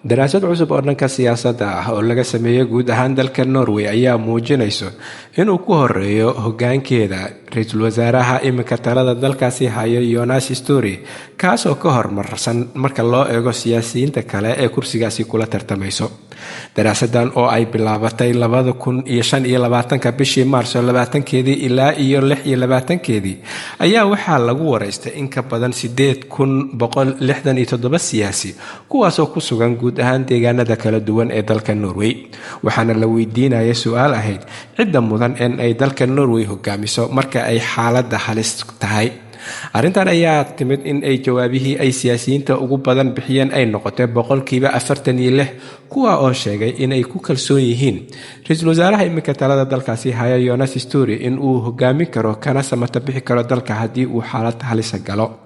Daraasad cusub oo dhanka siyaasadda ah oo laga sameeyey guud ahaan dalka Norway ayaa muujinayso inuu ku horeeyo hoggaankeeda ra-iisul wasaaraha iminka talada dalkaasi hayo, Jonas Støre, kaasoo ka hormarsan marka loo eego siyaasiyiinta kale ee kursigaasi kula tartamayso. Daraasadan oo ay bilaabatay 2025-ka bishii Maarso 20-keedii ilaa iyo 26-keedii ayaa waxaa lagu wareystay in ka badan 8167 siyaasi, kuwaasoo ku sugan guud ahaan deegaanada kala duwan ee dalka Norway. Waxaana la weydiinaya su-aal ahayd cidda mudan in ay dalka Norway hogaamiso marka ay xaaladda halis tahay. Arrintan ayaa timid in ay jawaabihii ay siyaasiyiinta ugu badan bixiyeen ay noqotay 46%, kuwa oo sheegay inay ku kalsoon yihiin ra-iisul wasaaraha iminka talada dalkaasi haya, Jonas Støre, in uu hogaamin karo kana samata bixi karo dalka haddii uu xaalad halisa galo,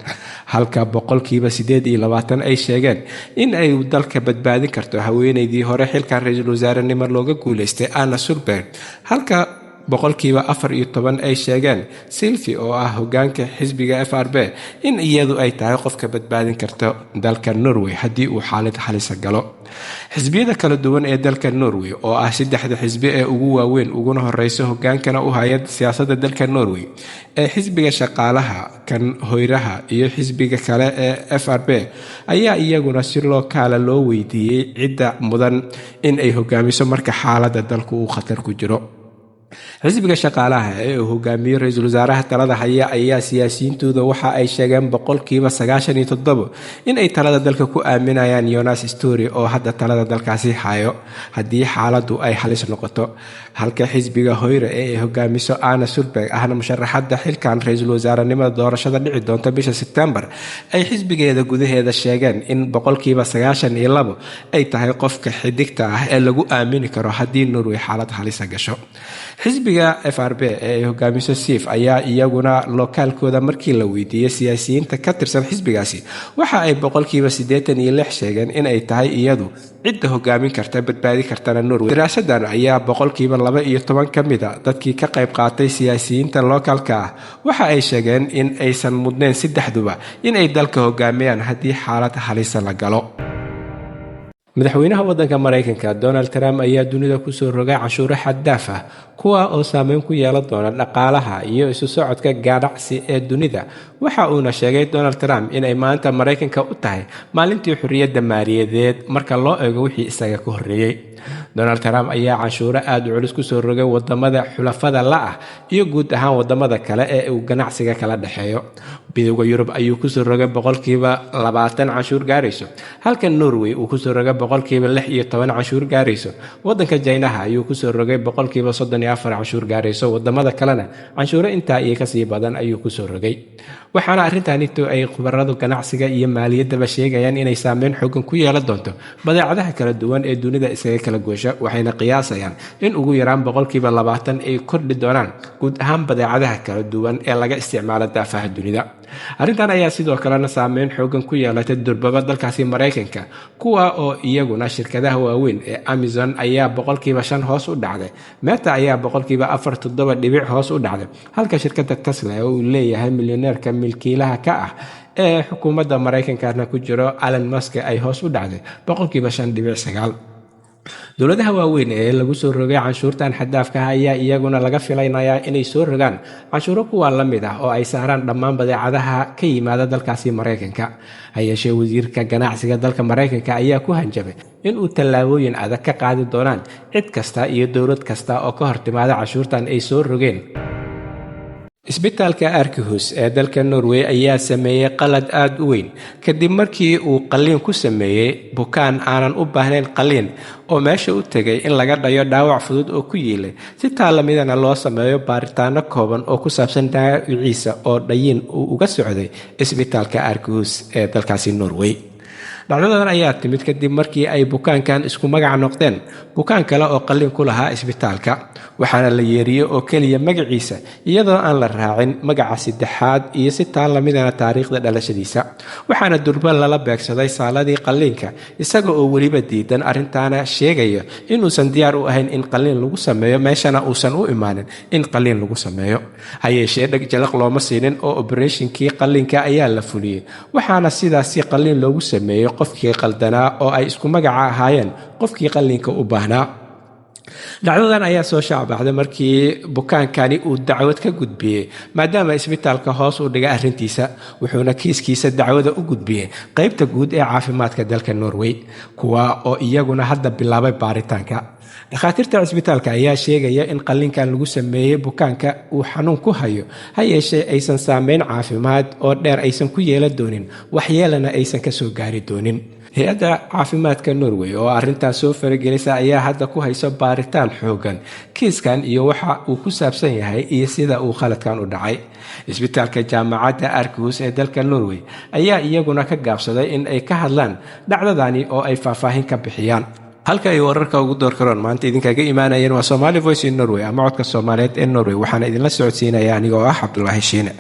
halka 28% ay sheegeen in ay dalka badbaadin karto haweeneydii hore xilkan ra-iisul wasaarenimo looga guuleystay, Erna Solberg, halka 14% ay sheegeen Sylvi oo ah hogaanka xisbiga FrP in iyadu ay tahay qofka badbaadin karta dalka Norway haddii uu xaalad halisa galo. Xisbiyada kala duwan ee dalka Norway, oo ah saddexda xisbi ee ugu waaweyn uguna horeysa hogaankana u haya siyaasadda dalka Norway, ee xisbiga Shaqaalaha, kan Hoyraha iyo xisbiga kale ee FrP, ayaa iyaguna si loo kaala loo weydiiyey cidda mudan in ay hogaamiso marka xaaladda dalku uu khatar ku jiro. Xisbiga Shaqaalaha ee uu hogaamiyo ra-iisul wasaaraha talada haya ayaa siyaasiyiintooda waxa ay sheegeen 97% in ay talada dalka ku aaminayaan Jonas Støre oo hadda talada dalkaasi hayo haddii xaaladdu ay halis noqoto, halka xisbiga Hoyre ee ay hogaamiso Erna Solberg, ahna musharaxadda xilkan ra-iisul wasaarenimada doorashada dhici doonta bisha Sebtembar, ay xisbigeeda gudaheeda sheegeen in 92% ay tahay qofka xidigta ah ee lagu aamini karo haddii Norway xaalad halisa gasho. Xisbiga FrP ee ay hogaamiso Siv ayaa iyaguna lokaalkooda markii la weydiiyey siyaasiyiinta ka tirsan xisbigaasi waxa ay 86% sheegeen in ay tahay iyadu cidda hogaamin karta, badbaadi kartana Norway. Daraasadan ayaa 12% ka mida dadkii ka qayb qaatay siyaasiyiinta lokaalka ah waxa ay sheegeen in aysan mudnayn saddexduba in ay dalka hogaamiyaan haddii xaalad halisa la galo. Madaxweynaha wadanka Maraykanka Donald Trump ayaa dunida kusoo rogay canshuuro xaddaaf ah, kuwa oo saameyn ku yeelan doona dhaqaalaha iyo isu socodka ganacsi ee dunida. Waxa uuna sheegay Donald Trump inay maanta Maraykanka u tahay maalintii xorriyadda maaliyadeed marka loo eego wixii isaga ka horreeyey. Donald Trump ayaa canshuuro aada u culus kusoo rogay wadamada xulafada la ah iyo guud ahaan wadamada kale ee uu ganacsiga kala dhexeeyo. Midowga Yurub ayuu kusoo rogay 20% canshuur gaarayso, halka Norway uu kusoo rogay 16% canshuur gaarayso. Wadanka Jaynaha ayuu kusoo rogay 34% canshuur gaarayso. Wadamada kalena canshuuro intaa iyo kasii badan ayuu kusoo rogay. Waxaana arrintanito ay khubaradu ganacsiga iyo maaliyaddaba sheegayaan inay saameyn xoogan ku yeelan doonto badeecadaha kala duwan ee dunida isaga kala goosha, waxayna qiyaasayaan in ugu yaraan 20% ay kordhi doonaan guud ahaan badeecadaha kala duwan ee laga isticmaalo daafaha dunida. Arrintan ayaa sidoo kalena saameyn xoogan ku yeelatay durbaba dalkaasi Maraykanka, kuwa oo iyaguna shirkadaha waaweyn ee Amazon ayaa 5% hoos u dhacday, Meta ayaa 4.7 dhibic hoos u dhacday, halka shirkadda Tesla oo uu leeyahay milyaneerka milkiilaha ka ah ee xukuumadda Maraykankana ku jiro, Elon Musk, ay hoos u dhacday 5.9%. Dowladaha waaweyn ee lagu soo rogay canshuurtan xaddaafka ah ayaa iyaguna laga filaynayaa inay soo rogaan canshuuro kuwa la mid ah oo ay saaraan dhammaan badeecadaha ka yimaada dalkaasi Maraykanka. Ha yeeshee, wasiirka ganacsiga dalka Maraykanka ayaa ku hanjabay inuu tallaabooyin adag ka qaadi doonaan cid kasta iyo dowlad kasta oo ka hortimaada canshuurtan ay soo rogeen. Isbitaalka Arkehus ee dalka Norway ayaa sameeyey qalad aada u weyn kadib markii uu qalliin ku sameeyey bukaan aanan u baahnayn qalliin oo meesha u tegay in laga dhayo dhaawac fudud oo ku yiilay, si taa lamidana loo sameeyo baaritaano kooban oo ku saabsan dhaawiciisa oo dhayin uu uga socday isbitaalka Arkehus ee dalkaasi Norway. Dhacdadan ayaa timid kadib markii ay bukaankan isku magac noqdeen bukaan kale oo qalliin ku lahaa isbitaalka, waxaana la yeeriyey oo keliya magaciisa iyadoo aan la raacin magaca saddexaad iyo si taa lamidana taariikhda dhalashadiisa. Waxaana durba lala beegsaday saaladii qalliinka, isaga oo weliba diidan arrintaana sheegaya inuusan diyaar u ahayn in qalliin lagu sameeyo, meeshana uusan u imaanin in qalliin lagu sameeyo. Ha yeeshee, dheg jalaq looma siinin oo oberethnkii qalliinka ayaa la fuliyey, waxaana sidaasi qalliin loogu sameeyey. qofkii qaldanaa oo ay isku magaca ahaayeen qofkii qalliinka u baahnaa. Dhacdadan ayaa soo shaacbaxday markii bukaankani uu dacwad ka gudbiyey, maadaama isbitaalka hoos u dhigay arrintiisa, wuxuuna kiiskiisa dacwada u gudbiyey qeybta guud ee caafimaadka dalka Norway, kuwa oo iyaguna hadda bilaabay baaritaanka. Dhakhaatiirta cisbitaalka ayaa sheegaya in qalliinkan lagu sameeyey bukaanka uu xanuun ku hayo, ha yeeshee aysan saameyn caafimaad oo dheer aysan ku yeelan doonin, waxyeelana aysan kasoo gaari doonin. Hay-adda caafimaadka Norway oo arrintaas soo faragelisa ayaa hadda ku hayso baaritaan xoogan kiiskan iyo waxa uu ku saabsan yahay iyo sida uu khaladkan u dhacay. Isbitaalka jaamacadda Arkhus ee dalka Norway ayaa iyaguna ka gaabsaday in ay ka hadlaan dhacdadani oo ay faahfaahin ka bixiyaan. Halka ay wararka ugu door karoon maanta idinkaga imaanayeen waa Somali Voice in Norway ama codka Soomaaliyeed ee Norway. Waxaana idinla socodsiinaya anigoo ah Cabdulaahi Shiine.